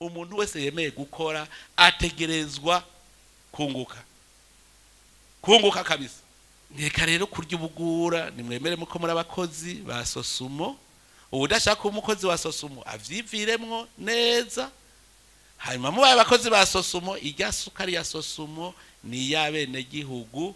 Umuntu wese yemeye gukora ategerezwa kunguka, kunguka kabisa. Reka rero kurya ubugura, nimwemere muko muri abakozi ba SOSUMO. Uwudashaka kuba umukozi wa SOSUMO avyiviremwo neza. Hanyuma mubaye abakozi ba SOSUMO, irya sukari ya SOSUMO ni iy'abenegihugu.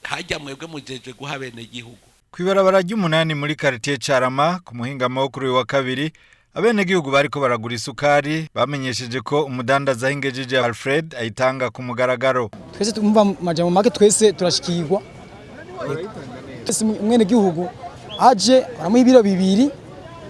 Hajya mwebwe mujejwe guha abenegihugu. Kw'ibarabara ry'umunani muri quartier Carama, ku muhingamo wo kuri uyu wa kabiri, abenegihugu bariko baragura isukari bamenyesheje ko umudandaza Hingejeje Alfred ayitanga ku mugaragaro. Twese tumva majambo make, twese turashikirwa. Twese umwenegihugu aje baramuha ibiro 2,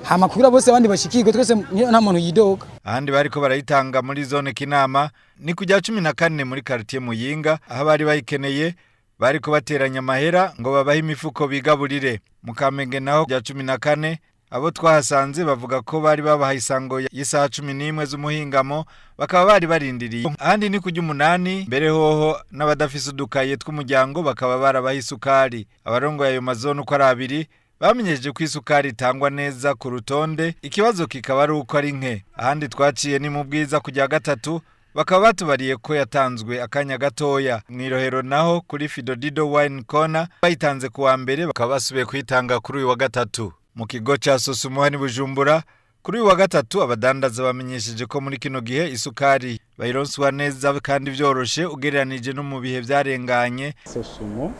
hama kugira bose abandi bashikirwe twese, nta muntu yidoga. Ahandi bariko barayitanga muri zone Kinama ni kujya 14 muri quartier Muyinga, aho bari bayikeneye bariko bateranya amahera ngo babahe imifuko bigaburire. Mu Kamenge naho rya 14, abo twahasanze bavuga ko bari babahaye isango y'isaha 11 z'umuhingamo, bakaba bari barindiriye. Ahandi ni kujya 8 mbere hoho, n'abadafise udukaye tw'umuryango bakaba barabaha isukari. Abarongoye ayo mazone uko ari abiri bamenyesheje ko isukari itangwa neza ku rutonde, ikibazo kikaba ari uko ari nke. Ahandi twaciye ni mu Bwiza kujya 3, bakaba batubariye ko yatanzwe akanya gatoya. Mw'irohero naho kuri Fidodido Wine Corner bayitanze kuwa mbere, bakaba basubiye kuyitanga kuri uyu wa gatatu. Mu kigo ca SOSUMO ni Bujumbura, kuri uyu wa gatatu abadandaza bamenyesheje ko muri kino gihe isukari bayironswa neza kandi vyoroshe ugereranije no mu bihe vyarenganye. SOSUMO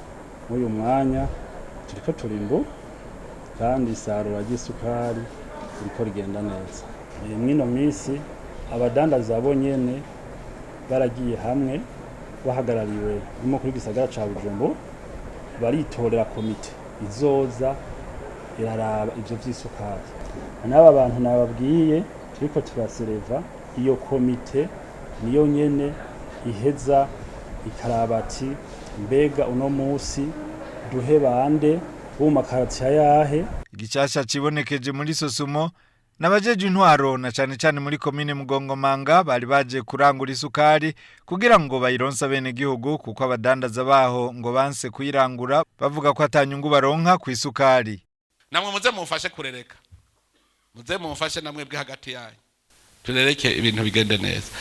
muri uyu mwanya turiko turimbu kandi isarura ry'isukari ririko rigenda neza. Mwino minsi abadandaza bo nyene baragiye hamwe bahagarariwe n'umukuru w'igisagara ca Bujumbura, baritorera komite izoza iraraba ivyo vy'isukari. N'aba bantu nababwiye turiko turasereva, iyo komite niyo nyene iheza ikaraba ati: "Mbega uno musi duhe bande bo mu makaratiye ayahe?" Igishasha cibonekeje muri SOSUMO n'abajeje intwaro, na cane cane muri komine Mugongomanga, bari baje kurangura isukari kugira ngo bayironse abenegihugu, kuko abadandaza baho ngo banse kuyirangura bavuga ko atanyungu baronka ku isukari. Namwe muze mumfashe kurereka, muze mumfashe namwe bwe hagati yanyu turereke ibintu bigende neza.